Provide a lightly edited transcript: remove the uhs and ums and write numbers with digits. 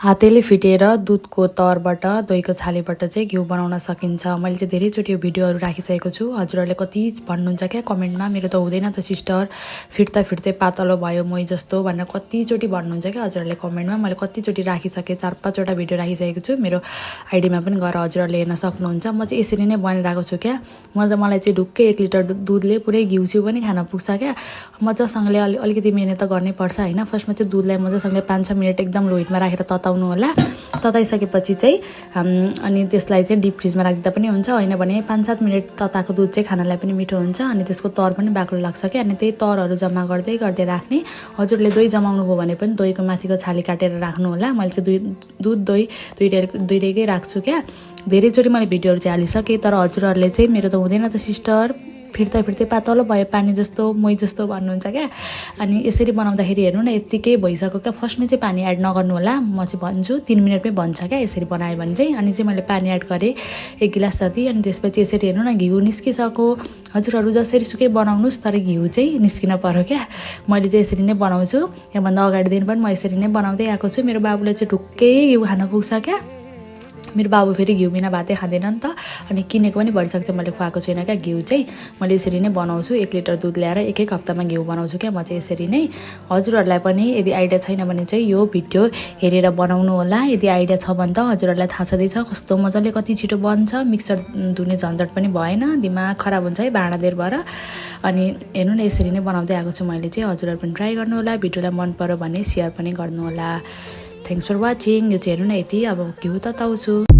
हातैले फिटेर दुधको तरबाट दहीको छालीबाट चाहिँ घिउ बनाउन सकिन्छ। मैले चाहिँ धेरैचोटि यो भिडियोहरू राखिसकेको छु। हजुरहरूले कति भन्नुहुन्छ क्या कमेन्टमा, मेरो त हुँदैन त सिस्टर, फिट्दा फिट्दै पातलो भयो मै जस्तो भनेर कतिचोटि भन्नुहुन्छ क्या हजुरहरूले कमेन्टमा। मैले कतिचोटि राखिसकेँ, 4-5वटा भिडियो राखिसकेको छु। मेरो आइडीमा पनि गएर हजुरहरूले हेर्न सक्नुहुन्छ। म चाहिँ यसरी नै बनाइरहेको छु क्या। मलाई चाहिँ ढुक्कै 1 लिटर दुधले पुरै घिउ पनि खान पुग्छ क्या। मजासँगले अलिकति मिहिनेत त गर्नै पर्छ होइन। फर्स्टमा चाहिँ दुधलाई मजासँगले 5-6 मिनट एकदम लो हिटमा राखेर तताउनु होला। तताइसकेपछि चाहिँ अनि त्यसलाई चाहिँ डिप फ्रिजमा राख्दा पनि हुन्छ, होइन भने 5-7 मिनट तताएको दुध चाहिँ खानालाई पनि मिठो हुन्छ। अनि त्यसको तर पनि बाक्लो लाग्छ क्या। अनि त्यही तरहरू जम्मा गर्दै गर्दै राख्ने। हजुरले दही जमाउनु भयो भने पनि दहीको माथिको छाली काटेर राख्नु होला। मैले चाहिँ दुध दही दुइटैकै राख्छु क्या। धेरैचोटि मैले भिडियोहरू चाहिँ हालिसकेँ, तर हजुरहरूले चाहिँ मेरो त हुँदैन त सिस्टर, फिर्ता फिर्दै पातलो भयो पानी जस्तो मै जस्तो भन्नुहुन्छ क्या। अनि यसरी बनाउँदाखेरि हेर्नु न यत्तिकै भइसक्यो क्या। फर्स्टमा चाहिँ पानी एड नगर्नु होला, म चाहिँ भन्छु 3 मिनटमै बन्छ क्या यसरी बनायो भने चाहिँ। अनि चाहिँ मैले पानी एड गरेँ 1 गिलास जति। अनि त्यसपछि यसरी हेर्नु न घिउ निस्किसक्यो। हजुरहरू जसरी सुकै बनाउनुहोस्, तर घिउ चाहिँ निस्किन पर्यो क्या। मैले चाहिँ यसरी नै बनाउँछु। योभन्दा अगाडि दिन पनि म यसरी नै बनाउँदै आएको छु। मेरो बाबुले चाहिँ ढुक्कै घिउ खान पुग्छ क्या। मेरो बाबु फेरि घिउ बिना भातै खाँदैन नि त। अनि किनेको पनि भइसक्छ, मैले खुवाएको छैन क्या घिउ चाहिँ। मैले यसरी नै बनाउँछु। 1 लिटर दुध ल्याएर 1 हप्तामा घिउ बनाउँछु क्या म चाहिँ यसरी नै। हजुरहरूलाई पनि यदि आइडिया छैन भने चाहिँ यो भिडियो हेरेर बनाउनु होला। यदि आइडिया छ भने त हजुरहरूलाई थाहा छँदैछ कस्तो मजाले कति छिटो बन्छ। मिक्सर धुने झन्झट पनि भएन, दिमाग खराब हुन्छ है भाँडा धेर भएर। अनि हेर्नु न यसरी नै बनाउँदै आएको छु मैले चाहिँ। हजुरहरू पनि ट्राई गर्नु होला। भिडियोलाई मन पर्यो भने सेयर पनि गर्नु होला। Thanks for watching. यो चाहिँ हेर्नु न यति अब घिउ तताउँछु।